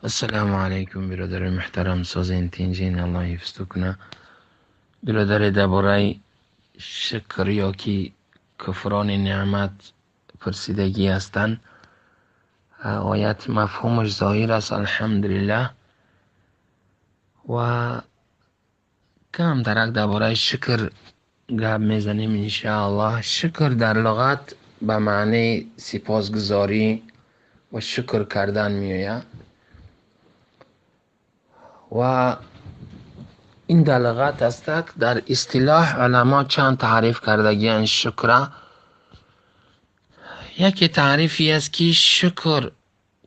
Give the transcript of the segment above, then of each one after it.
Ассалому алайкум, бародари муҳтарам, созен, тинҷин, Аллоҳ ҳифзту куна. Бародаре, дар бораи шукр ё ки куфрони неъмат пурсидагӣ ҳастанд. Оят мафҳумаш зоҳир аст, алҳамдулиллаҳ. Ва кам дарак дар бораи шукр гап мезанем, иншааллоҳ. Шукр дар луғат ба маънии сипосгузорӣ ва шукр кардан меояд. Ва ин дар луғат аст, дар истилоҳ уламо чанд таъриф кардагиянд шукра. Яке таърифе аст, ки шукр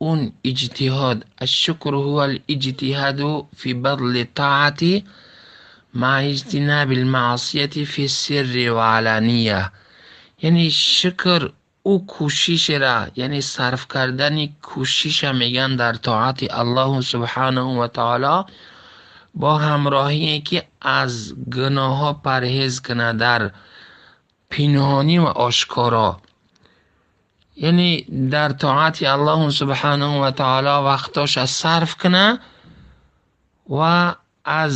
он иҷтиҳод, ашшукру ҳува алиҷтиҳаду фи бадли таати маа иҷтинаби лмаъсияти фи сирри ва алания. Яъне шукр ӯ кӯшишера, яъне сарф кардани кӯшиша мегӯянд дар тоати Аллоҳу субҳанаҳу ва таоло бо ҳамроҳие ки аз гуноҳҳо парҳез кунад дар пинҳонӣ ва ошкоро. Яъне дар тоати Аллоҳу субҳанаҳу ва таоло вақтоша сарф кунад ва аз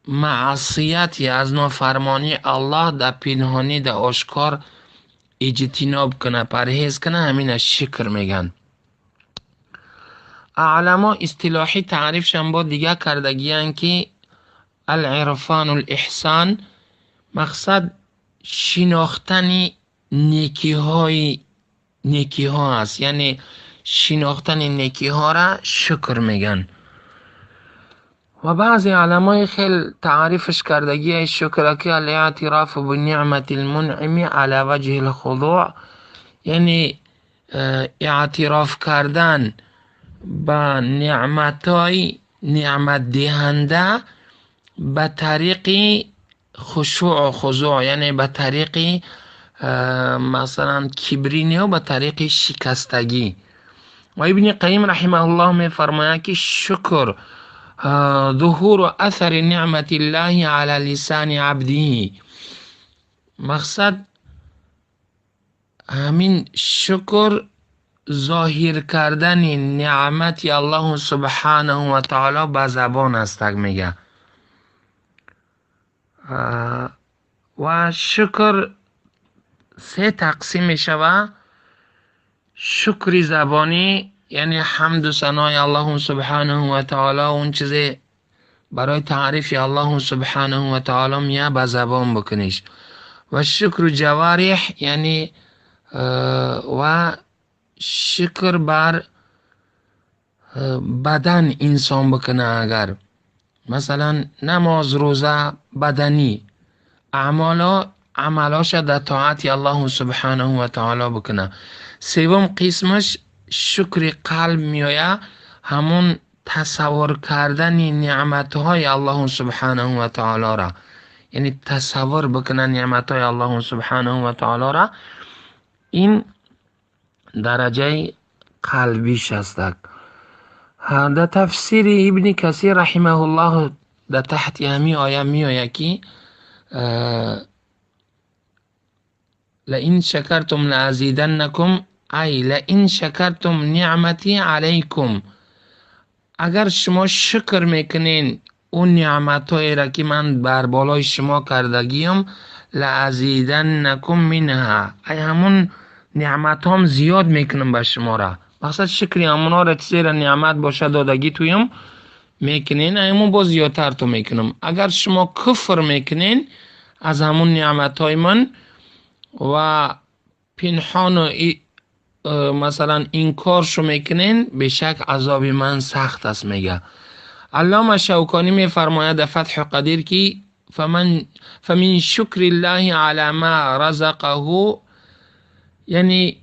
маъсияти, аз нофармонии Аллоҳ дар пинҳонӣ, дар ошкор иҷтиноб кунад, парҳез кунад, ҳамина шукр мегӯянд. Аъламо истилоҳӣ таърифшан бо дигар кардагиянд, ки алирфону лиҳсон, мақсад шинохтани некиҳои некиҳо аст, яъне шинохтани некиҳоро шукр мегӯянд. Ва баъзе уламои хел таърифш кардагии шукра, ки алэътирофу бинеъмати лмунъими ала ваҷҳи лхузӯъ, яъне эътироф кардан ба неъматҳои неъматдиҳанда ба тариқи хушӯъу хузӯъ, яъне ба тариқи масалан кибрӣ не, ба тариқи шикастагӣ. Ва Ибни Қайим раҳимаҳуллоҳ мефармояд, ки шукр зуҳуру асари неъмати ллоҳи ала лисони абдиҳи. Мақсад ҳамин шукр зоҳир кардани неъмати Аллоҳу субҳанаҳу ва таоло ба забон астак мега. Ва шукр се тақсим мешавад. Шукри забонӣ, яъне ҳамду санои Аллоҳу субҳанаҳу ва таоло, он чизе барои таърифи Аллоҳу субҳанаҳу ва таоло мея ба забон бикуниш. Ва шукру ҷавариҳ, яъне ва шукр бар бадан инсон бикуна, агар масалан намоз, рӯза, баданӣ аъмоло, амалоша дар тоати Аллоҳу субҳанаҳу ва таоло бикуна. Севум қисмаш шукри қалб меояд, ҳамон тасаввур кардани неъматҳои Аллоҳу субҳанаҳу ва таолоро, яъне тасаввур бикуна неъматҳои Аллоҳу субҳанаҳу ва таолоро, ин дараҷаи қалбиш астак. Дар тафсири Ибни Касир раҳимаҳуллоҳ дар таҳти ҳамин оя меояд, ки лаин шакартум лаазиданнакум, ай лаин шакартум неъмати алайкум, агар шумо шукр мекунен он неъматҳоеро, ки ман бар болои шумо кардагиам, лаазиданнакум минҳа, ай ҳамун неъматҳом зиёд мекунам ба шуморо. Мақсад шукри ҳамонҳоро, чизеро неъмат боша додагӣ туям мекунен, ҳамон боз зиёдтар ту мекунам. Агар шумо куфр мекунен аз ҳамун неъматҳои ман ва пинҳону масалан инкоршу мекунен, бешак азоби ман сахт аст, мега. Аллома Шавконӣ мефармояд дар Фатҳу Қадир, ки фамин шукри ллоҳи ала ма разақаҳу, яъне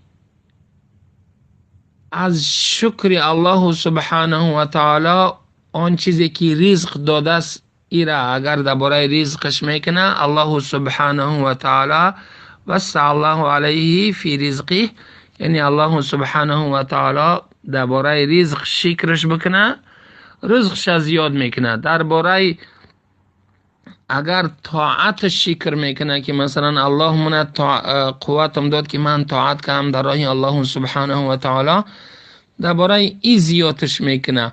аз шукри Аллоҳу субҳанаҳу ва таоло он чизе ки ризқ додааст, ира агар дар бораи ризқаш мекуна, Аллоҳу субҳанаҳу ва таоло васса Аллоҳу алайҳи фи ризқиҳ, яъне Аллоҳу субҳанаҳу ва таоло дар бораи ризқ шукраш бикуна, ризқша зиёд мекунад. Дар бораи агар тоаташ шукр мекунад, ки масалан Аллоҳ мана қувватам дод, ки ман тоат кардам дар роҳи Аллоҳу субҳанаҳу ва таоло, дар бораи и зиёдаш мекунад.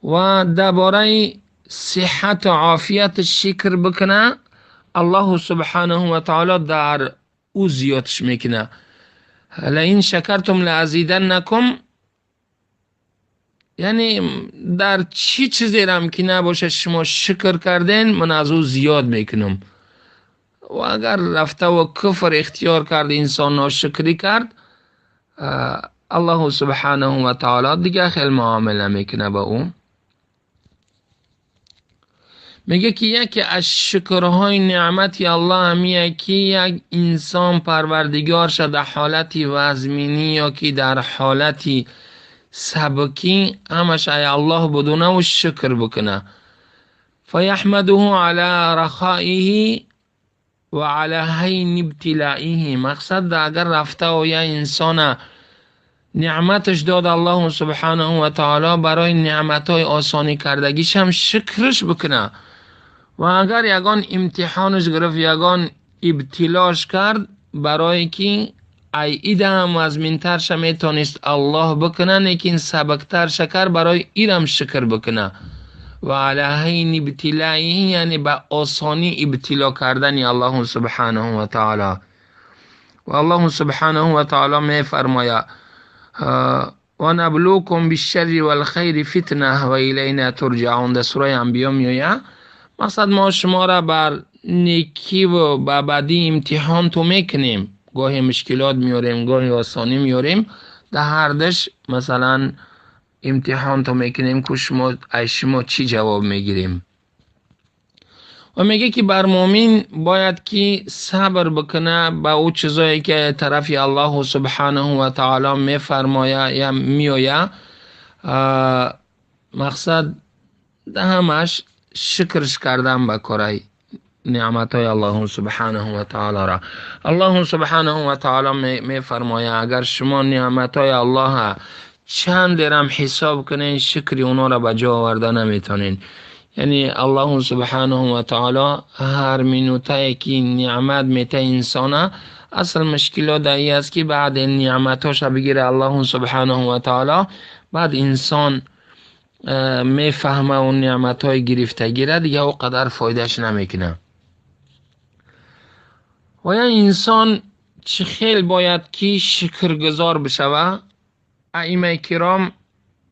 و درباره صحت و عافیت شکر بکنه، الله سبحانه و تعالی در او زیادش میکنه. لئن شکرتم لازیدنکم، یعنی در چی چیزی هم که نباشه شما شکر کردین، من از او زیاد میکنم. و اگر رفته و کفر اختیار کرد، انسان ناشکری کرد، الله سبحانه و تعالی دیگه خیلی معامله میکنه با او. میگه که یکی از شکرهای نعمتی الله همیه که یک انسان پروردگار شد در حالتی وزمینی یا که در حالتی سبکی همش ای الله بدونه و شکر بکنه. فیحمده علی رخائه و علی حین ابتلائه. مقصد اگر رفته و یا انسان نعمتش داد الله سبحانه و تعالی، برای نعمتهای آسانی کردگیش هم شکرش بکنه. و اگر یگان امتحانش گرفت، یگان ابتلاش کرد، برای که ای ایده هم از منترش میتونست الله بکنه، لیکن سبکتر شکر برای ایرم شکر بکنه. و علی حین ابتلائه، یعنی به آسانی ابتلا کردن الله سبحانه و تعالی. و الله سبحانه و تعالی میفرماید و نبلوکم بالشر والخیر فتنه و الینا ترجعون. در سوره انبیا میآید. مقصد ما شما را بر نیکی و به بدی امتحان تو میکنیم، گاهی مشکلات میاریم، گاهی آسانی میاریم، در هر دش مثلا امتحان تو میکنیم که شما از شما چی جواب میگیریم. و میگه که بر مؤمن باید که صبر بکنه به او چیزایی که طرف الله سبحانه و تعالی میفرمایه یا میآیه. مقصد ده همش شکرش کردن به کارای نعمتهای الله سبحانه و تعالی را. الله سبحانه و تعالی میفرمایه اگر شما نعمتهای الله چند درم حساب کنین، شکر اونا را به جا آورده نمیتونین. یعنی الله سبحانه و تعالی هر منوتایی که نعمت میته انسانه، اصل مشکلات در این است که بعد نعمتاش بگیره الله سبحانه و تعالی، بعد انسان میفهمه اون نعمتهای گرفتگی را دیگه او قدر فایدهش نمیکنه. و یا انسان چه خیلی باید که شکرگزار بشوه. ائمه کرام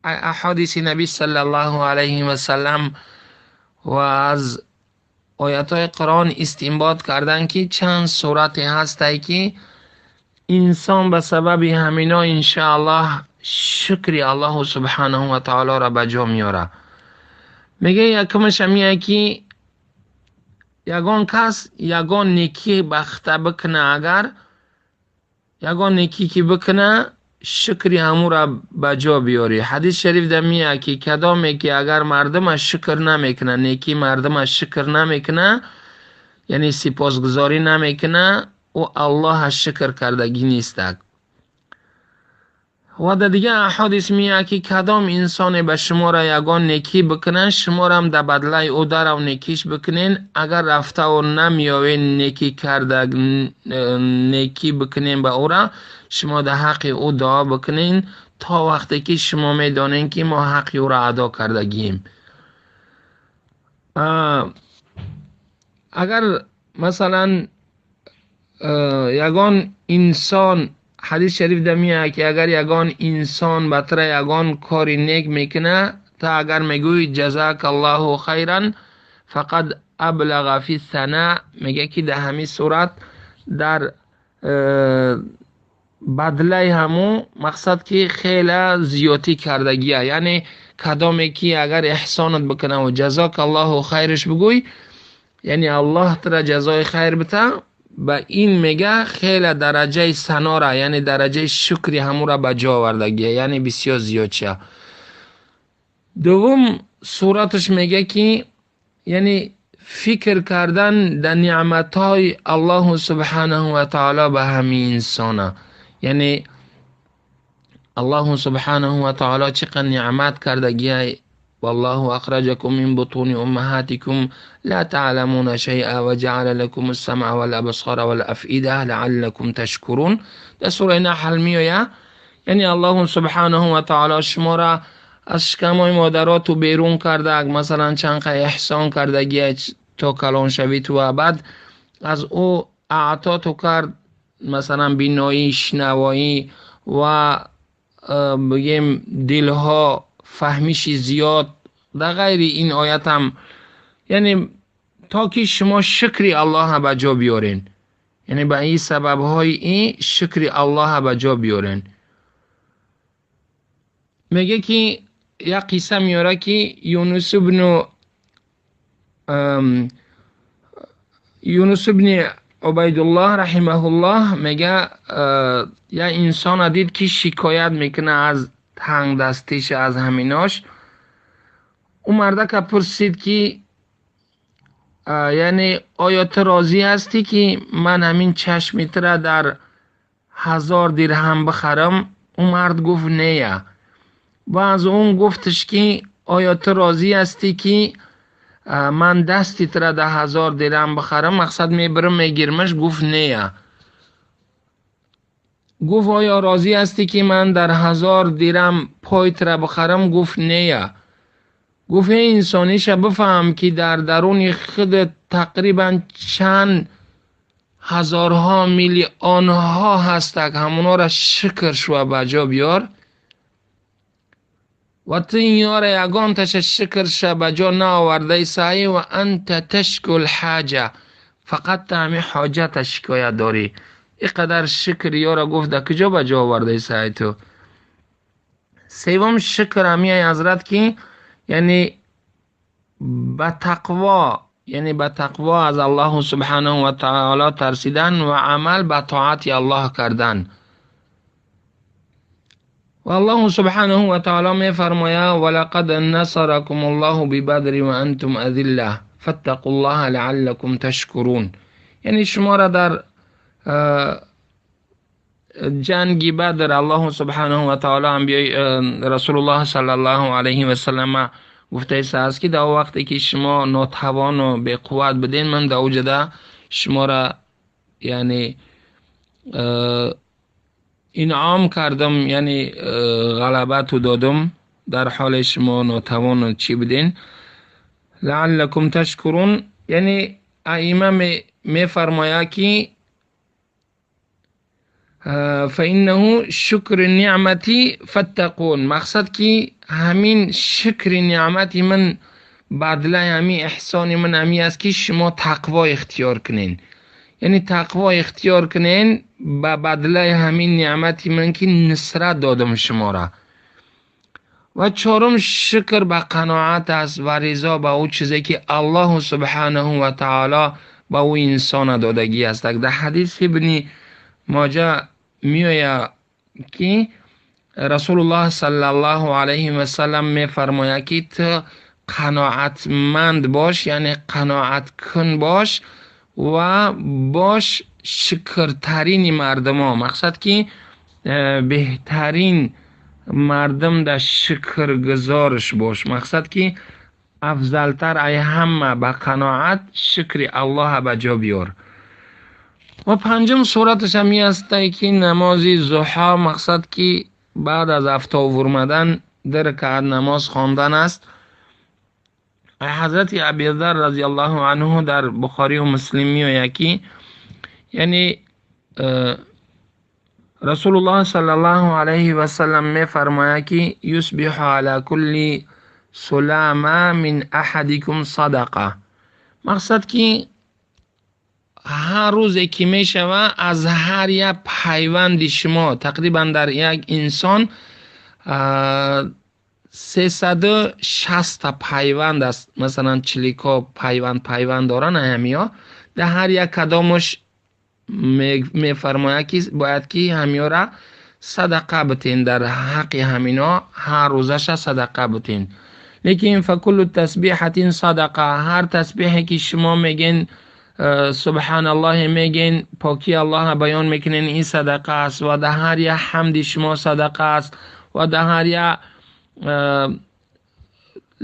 احادیث نبی صلی الله علیه و سلم و از آیات قرآن استنباط کردن که چند صورت هست که انسان به سبب همینا انشاءالله شکر الله سبحانه و تعالی را به جا میاره. میگه یکمش همیه که یگان کس یگان نیکی بخته بکنه، اگر یگان نیکی که بکنه شکری همو را به جا بیاری. حدیث شریف در میه که کدامی که اگر مردم شکر نمیکنه، نیکی مردم شکر نمیکنه، یعنی سپاسگزاری نمیکنه، او الله شکر کردگی نیست. و در دیگه احادیث میه که کدام انسان به شما را یگان نیکی بکنه، شما را هم در بدلای او در او نیکیش بکنین. اگر رفته و نمیاوین نیکی کرده نیکی بکنین به او را، شما در حق او دعا بکنین تا وقتی که شما میدانین که ما حق او را ادا کردگیم. اگر مثلا یگان انسان، حدیث شریف در میاد که اگر یگان انسان بطر یگان کاری نیک میکنه، تا اگر میگوی جزاک الله خیرا فقد ابلغ فی الثناء، میگه که در همین صورت در بدله همو مقصد که خیلی زیادی کردگیه. یعنی کدامی که اگر احسانت بکنه و جزاک الله خیرش بگوی، یعنی الله تر جزای خیر بده، به این میگه خیلی درجه ثنا را، یعنی درجه شکری همو را به جا آوردگیه، یعنی بسیار زیاد شه. دوم صورتش میگه که یعنی فکر کردن در نعمتهای الله سبحانه و تعالی به همین انسانه. یعنی الله سبحانه و تعالی چقدر نعمت کردگیه. والله أخرجكم من بطون أمهاتكم لا تعلمون شيئا وجعل لكم السمع والأبصار والأفئدة لعلكم تشكرون. در سوره نحل میآید. یعنی الله سبحانه و تعالی شما را Аз шикамҳои модаро ту берун кардак, масалан чанд қа эҳсон кардагия то калон шавӣ ту, баъд аз ӯ аъто ту кард, масалан биноӣ, шинавоӣ ва бигем дилҳо фаҳмиши зиёд. Дар ғайри ин оятам, яъне то ки шумо шукри Аллоҳа ба ҷо биёрен, яъне ба ин сабабҳои ин шукри Аллоҳа ба ҷо биёрен. Меге ки як қисса меёра ки Юнус ибни Убайдуллоҳ раҳимаҳуллоҳ мега, як инсона дид ки шикоят мекуна аз тангдастиш, аз ҳаминош. Ӯ мардака пурсид ки яъне оё ту розӣ ҳастӣ ки ман ҳамин чашми тура дар 1000 дирҳам бихарам? Ӯ мард гуфт нея. Ва аз он гуфташ ки оё ту розӣ ҳастӣ ки ман дасти тура дар 1000 дирҳам бихарам? Мақсад мебарам мегирмаш. Гуфт нея. Гуфт оё розӣ ҳастӣ ки ман дар 1000 дирҳам пой тура бихарам? Гуфт нея. Гуфт эй инсониша бифаҳм ки дар даруни худат тақрибан чанд ҳазорҳо миллионҳо ҳастак, ҳамонҳоро шукр шува ба ҷо биёр ва ту инёра ягонташа шукр ша ба ҷо наовардаи саҳӣ. Ва анта ташку лҳаҷа, фақат ту ҳамин ҳоҷата шикоят дорӣ. Ин қадар шукр ёра гуфт дар куҷо ба ҷо овардаи саҳӣ ту? Севум шукр ҳамияи ҳазрат ки яъне ба тақво, яъне ба тақво аз Аллоҳу субҳанаҳу ва таоло тарсидан ва амал ба тоати Аллоҳ кардан. Ва Аллоҳу субҳанаҳу ва таоло мефармояд: ва лақад насаракум Аллоҳу бибадри ва антум азилла фаттақуллоҳа лааллакум ташкурун. Яъне шуморо дар ҷанги Бадр Аллоҳу субҳанаҳу ва таоло Расулуллоҳ саллаллоҳу алайҳи васаллама гуфтааст ки дар вақте ки шумо нотавону беқувват буден, ман дар оҷада шуморо яъне инъом кардам, яъне ғалабату додам дар ҳоле шумо нотавону чӣ буден. Лааллакум ташкурун. Яъне аима мефармояд ки фаиннаҳу шукри неъмати фаттақун, мақсад ки ҳамин шукри неъмати ман бадлаи ҳамин эҳсони ман ҳамин аст ки шумо тақво ихтиёр кунен, яъне тақво ихтиёр кунен ба бадлаи ҳамин неъмати ман ки нусрат додам шуморо. Ва чорум шукр ба қаноат аст ва ризо ба ӯ чизе ки Аллоҳу субҳанаҳу ва таоло ба ӯ инсона додагӣ аст. Дар ҳадис ибни Моҷа меояд ки Расулуллоҳ саллаллоҳу алайҳи васаллам мефармояд ки ту қаноатманд бош, яъне қаноаткун бош ва бош шукртарини мардумо. Мақсад ки беҳтарин мардум дар шукргузорш бош, мақсад ки афзалтар ай ҳама ба қаноат шукри Аллоҳа ба ҷо биёр. Ва панҷум сураташ ҳамин астае ки намози зуҳо, мақсад ки баъд аз афтоб вурмадан 2 ракаат намоз хондан аст. Ҳазрати Абизар разияллоҳу анҳу дар Бухорию Муслим меояд ки яъне Расулуллоҳ саллаллоҳу алайҳи васаллам мефармояд ки юсбиҳу ала кулли сулама мин аҳадикум садақа. Мақсад ки ҳар рӯзе ки мешава аз ҳар як пайванди шумо тақрибан дар як инсон 360 пайванд аст. Масалан чилико пайванд доранд ҳамиё, дар ҳар як кадомаш мефармояд ки бояд ки ҳамиёра садақа битен, дар ҳаққи ҳамино ҳар рӯзаша садақа битен. Лекин факуллу тасбиҳатин садақа, ҳар тасбиҳе ки шумо мегӯен субҳаналлоҳ мегӯен, покии Аллоҳро баён мекунен, ин садақа аст. Ва дар ҳар як ҳамди шумо садақа аст ва дар ҳар як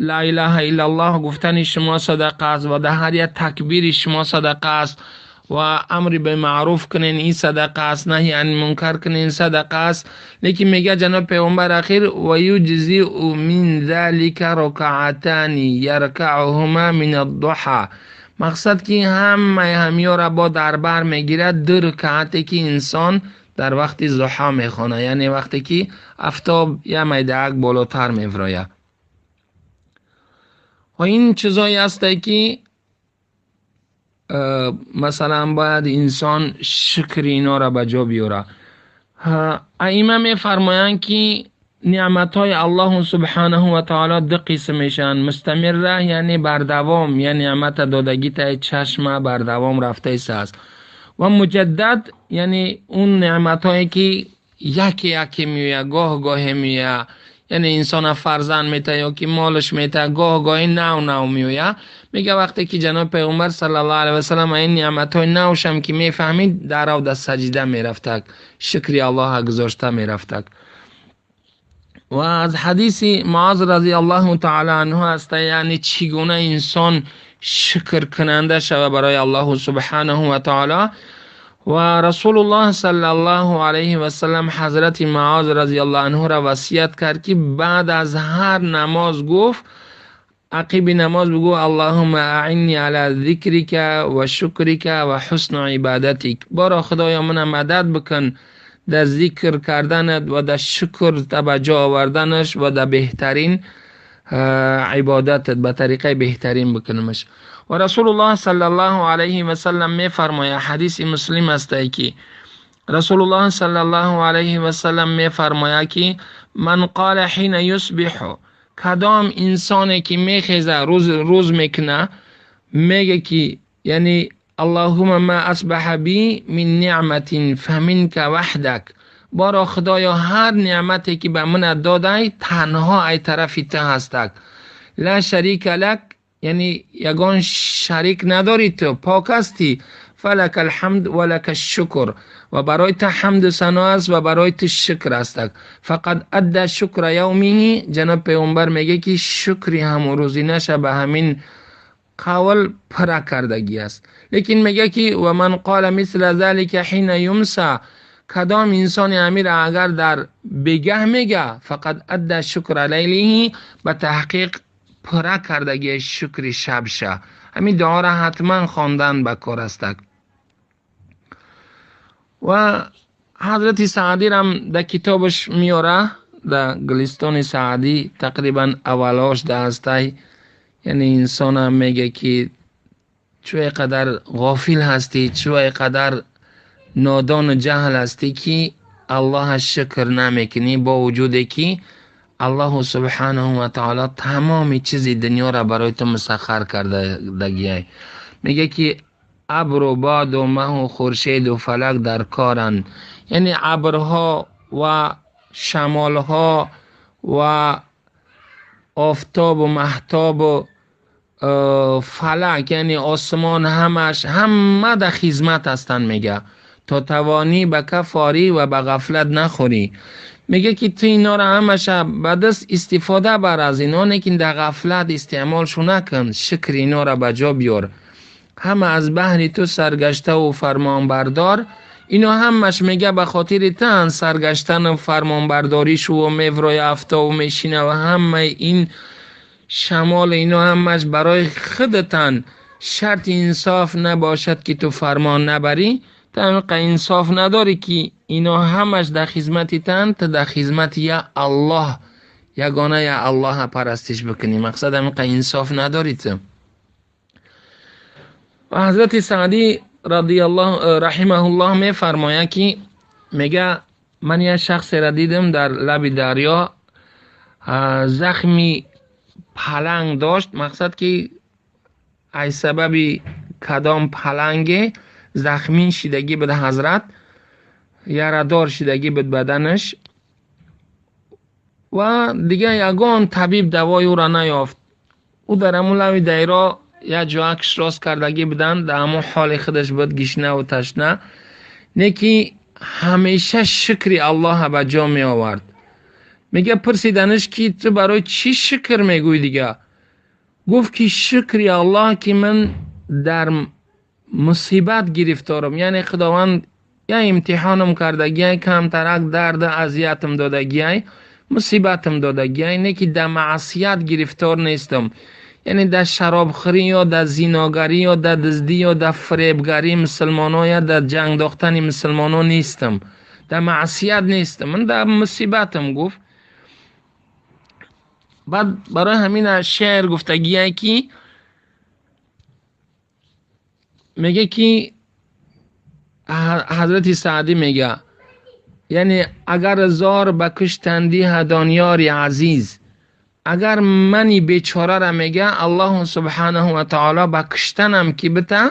ла илаҳа иллаллоҳ гуфтани шумо садақа аст ва дар ҳар як такбири шумо садақа аст ва амри ба маъруф кунен, ин садақа аст, наҳи ани мункар кунен, садақа аст. Лекин мега ҷаноб пайғамбар ахир: ва юҷзиу мин залика ракаатани яркауҳума мин аддуҳа. Мақсад ки ҳамаи ҳамиёра бо дар бар мегирад ду рукаате ки инсон дар вақти зуҳо мехонад, яъне вақте ки афтоб як майдаак болотар мефрояд. Ва ин чизое ҳасте ки масалан бояд инсон шукри инора ба ҷо биёрад. Аима мефармоянд ки неъматҳои Аллоҳу субҳанаҳу ва таоло ду қисм мешаванд: мустамирра, яъне бардавом, я неъмата додагитаи чашма бардавом рафтаист, ва муҷаддад, яъне он неъматҳое ки яке яке меояд, гоҳ гоҳе меояд, яъне инсона фарзанд мета ё ки молаш мета, гоҳ гоҳе нав нав меояд. Мега вақте ки ҷаноби пайғамбар саллаллоҳу алайҳи васаллам ин неъматҳои навшам ки мефаҳмид, дарав дар саҷда мерафтак, шукри Аллоҳа гузошта мерафтак. Ва аз ҳадиси Муаз разияллоҳу таала анҳу аст, яъне чӣ гуна инсон шукркунанда шава барои Аллоҳу субҳанаҳу ва таала. Ва Расулуллоҳ саллаллоҳу алайҳи васаллам ҳазрати Муаз разияллоҳу анҳуро васият кард ки баъд аз ҳар намоз гуфт, ақиби намоз бигӯ: Аллоҳумма аинни ала зикрика ва шукрика ва ҳусни ибадатик. Боро Худоё, мана мадад бикун дар зикр карданат ва дар шукр ба ҷо оварданаш ва дар беҳтарин ибодатат, ба тариқаи беҳтарин бикунамаш. Ва Расулуллоҳ саллаллоҳу алайҳи васаллам мефармояд, ҳадиси Муслим аст ки Расулуллоҳ саллаллоҳу алайҳи васаллам мефармояд ки ман қола ҳина юсбиҳу, кадом инсоне ки мехеза, рӯз мекуна, мега ки яъне Аллоҳумма ма асбаҳа би мин неъматин фаминка ваҳдак. Боро Худоё, ҳар неъмате ки ба мана додай, танҳо ай тарафи ту ҳастак. Ла шарика лак, яъне ягон шарик надорӣ ту, пок ҳастӣ. Фалака алҳамд ва лака шукр, ва барои ту ҳамду сано аст ва барои ту шукр ҳастак. Фақад адда шукра явмиҳи. Ҷаноб пайғамбар мега ки шукри ҳамон рӯзинаша ба ҳамин қавл пурра кардагӣ аст. Лекин мега ки ва ман қола мисла залика ҳина юмса, кадом инсони амира агар дар бегаҳ мега, фақад адда шукра лайлиҳи, ба таҳқиқ пурра кардагии шукри шабша. Ҳамин дуоро ҳатман хондан ба кор ҳастак. Ва ҳазрати Саъдирам дар китобаш меёра, дар Гулистони Саъдӣ тақрибан аввалош да ҳастай, яъне инсонам мега ки чӯ қадар ғофил ҳастӣ, чӯ қадар нодону ҷаҳл ҳастӣ ки Аллоҳа шукр намекунӣ, бо вуҷуде ки Аллоҳу субҳанаҳу ва таоло тамоми чизи дунёро барои ту мусаххар кардагиай. Мега ки абру боду маҳу хуршеду фалак дар коранд, яъне абрҳо ва шамолҳо ва офтобу маҳтобу фалак, яъне осмон, ҳамаш ҳама дар хизмат ҳастанд. Мега то тавонӣ ба кафорӣ ва ба ғафлат нахӯрӣ. Мега ки ту инора ҳамаша ба даст истифода бар аз ино, лекин дар ғафлат истеъмолшу накун, шукри инора ба ҷо биёр. Ҳама аз баҳри ту саргаштаву фармонбардор, ино ҳамаш мега ба хотири тан саргаштану фармонбардоришу мевроя афтову мешина ва ҳамаи ин шамол ино ҳамаш барои худатан. Шарти инсоф набошад ки ту фармон набарӣ. Ту ҳамиқа инсоф надорӣ ки ино ҳамаш дар хизмати тан, ту дар хизмати я Аллоҳ, ягона я Аллоҳа парастиш бикунӣ. Мақсад, ҳамиқа инсоф надорӣ ту. Ва ҳазрати Саъдӣ радиаллоҳ раҳимаҳуллоҳ мефармояд ки мега ман як шахсеро дидам дар лаби дарё, захми паланг дошт. Мақсад ки аз сабаби кадом паланге захмин шидагӣ буд, ҳазрат ярадор шидагӣ буд баданаш, ва дигар ягон табиб давои ӯро наёфт. Ӯ дар ҳамун лаби дарё як ҷоакш рост кардагӣ буданд, дар ҳамон ҳоли худаш буд, гишнаву ташна, не ки ҳамеша шукри Аллоҳа ба ҷо меовард. Мега пурсиданаш ки ту барои чӣ шукр мегӯӣ? Дига гуфт ки шукри Аллоҳ ки ман дар мусибат гирифторам, яъне Худованд я имтиҳоном кардагиай, камтарак дарду азиятам додагиай, мусибатам додагиай, не ки дар маъсият гирифтор нестам, яъне дар шаробхӯрӣ ё дар зиногарӣ ё дар дуздӣ ё дар фиребгарии мусулмонон ё дар ҷанг дохтани мусулмонон нестам, дар маъсият нестам, ман дар мусибатам гуфт. Баъд барои ҳамин шеър гуфтагие ки меге ки ҳазрати Саъдӣ мега, яъне агар зор ба куштан диҳад он ёри азиз, агар мани бечорара мега Аллоҳу субҳанаҳу ва таоло ба куштанам ки бита,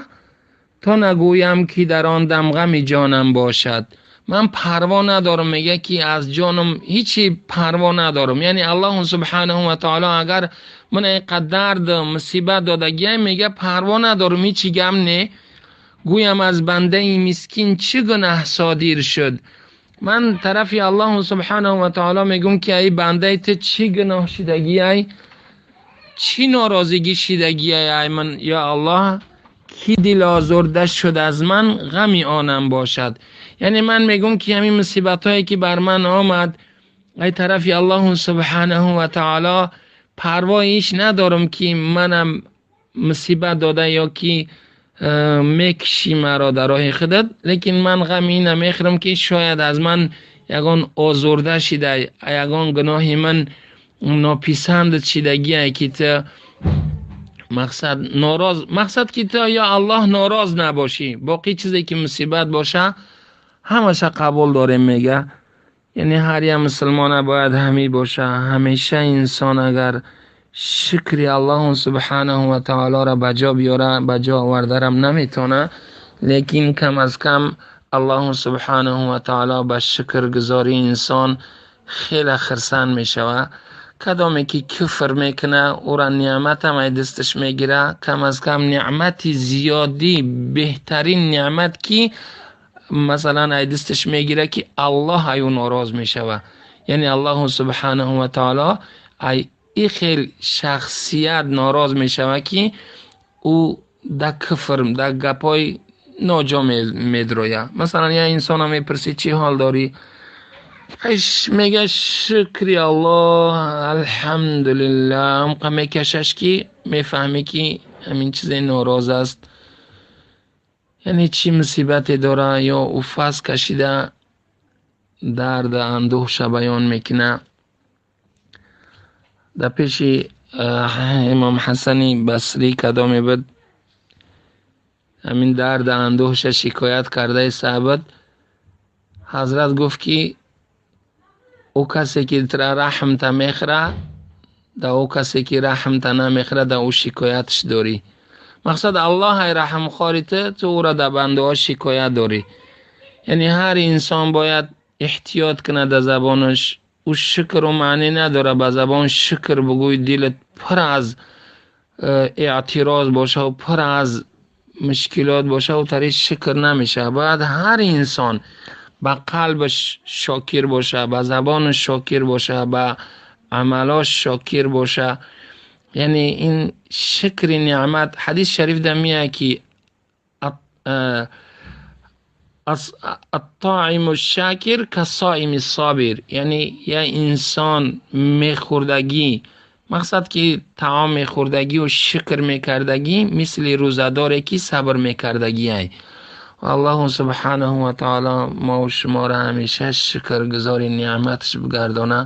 то нагӯям ки дар он дам ғами ҷонам бошад. Ман парво надорам, мега ки аз ҷонам ҳичи парво надорам. Яъне Аллоҳу субҳанаҳу ва таоло агар ман инқадр дард мусибат додагиам, мега парво надорам, ҳичи гам не, гӯям аз бандаи мискин чӣ гунаҳ содир шуд. Ман тарафи Аллоҳу субҳанаҳу ва таоло мегӯм ки ай бандаи ту чӣ гуноҳ шидагиай, чӣ норозигӣ шидагиай ай ман, ё Аллоҳ, ки дил озурда шуд аз ман, ғами онам бошад. Яъне ман мегӯм ки ҳамин мусибатҳое ки бар ман омад, ай тарафи Аллоҳу субҳанаҳу ва таоло парвои ҳеч надорам ки манам мусибат дода ё ки мекушӣ маро дар роҳи худат, лекин ман ғами ина мехӯрам ки шояд аз ман ягон озурда шида, ягон гуноҳи ман нописанд шидагие ки ту мақсад нороз, мақсад ки ту ё Аллоҳ нороз набошӣ, боқӣ чизе ки мусибат боша ҳамаша қабул дорем мега. Яъне ҳар як мусулмона бояд ҳамӣ боша. Ҳамеша инсон агар шукри Аллоҳу субҳанаҳу ва таолоро ба ҷо биёра, ба ҷо овардарам наметавона, лекин кам аз кам Аллоҳу субҳанаҳу ва таоло ба шукргузории инсон хеле хурсанд мешавад. Кадоме ки куфр мекуна, ӯра неъматам ай дасташ мегира. Кам аз кам неъмати зиёдӣ, беҳтарин неъмат ки масалан ай дасташ мегира, ки Аллоҳ ай ӯ нороз мешавад. Яъне Аллоҳу субҳанаҳу ва таоло ай ин хел шахсият нороз мешавад ки ӯ дар куфр, дар гапҳои ноҷо медрояд. Масалан як инсона мепурсӣ чӣ ҳол дорӣ, мега шукри Аллоҳ, алҳамдулиллаҳ, ҳамқа мекашаш ки мефаҳмӣ ки ҳамин чизе нороз аст, яъне чӣ мусибате дора ё ӯ фаз кашида дард андӯҳша баён мекуна. Дар пеши имом Ҳасани Басрӣ кадоме буд, ҳамин дард андӯҳша шикоят кардаи саҳбат, ҳазрат гуфт ки ӯ касе ки тра раҳмта мехӯра, да ӯ касе ки раҳмта намехӯра, да ӯ шикоятш дорӣ. Мақсад Аллоҳ ай раҳмхори ту, ту ӯра дар бандаҳо шикоят дорӣ. Яъне ҳар инсон бояд эҳтиёт кунад дар забонаш. Ӯ шукру маънӣ надорад ба забон шукр бигӯй, дилат пур аз эътироз боша ва пур аз мушкилот боша, ӯ тари шукр намешавад. Бояд ҳар инсон ба қалбаш шокир боша, ба забонаш шокир боша, ба амалош шокир боша. Яъне ин шукри неъмат, ҳадис шариф да меяд ки аттоиму шакир касоими собир, яъне як инсон мехӯрдагӣ, мақсад ки таом мехӯрдагӣ шукр мекардагӣ, мисли рӯзадоре ки сабр мекардагиай. Аллоҳу субҳанаҳу ва таоло мо шуморо ҳамеша шукргузори неъматаш бигардона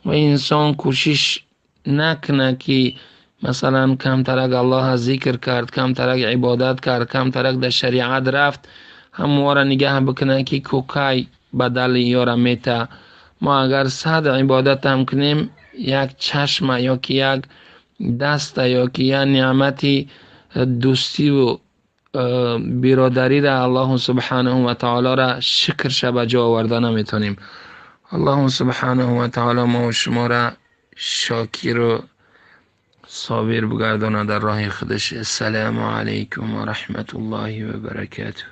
ва инсон кӯшиш накуна ки масалан камтарак Аллоҳа зикр кард, камтарак ибодат кард, камтарак дар шариат рафт, ҳамвора нигаҳ бикуна ки кӯкай бадали ёра мета. Мо агар 100 ибодатам кунем, як чашма ё ки як даста ё ки як неъмати дӯстиву биродариро Аллоҳу субҳанаҳу ва таолоро шукрша ба ҷо оварда наметавонем. Аллоҳу субҳанаҳу ва таоло мо шуморо шокиру собир бигардонад дар роҳи худаш. Ассалому алайкум ва раҳматуллоҳи ва баракатуҳ.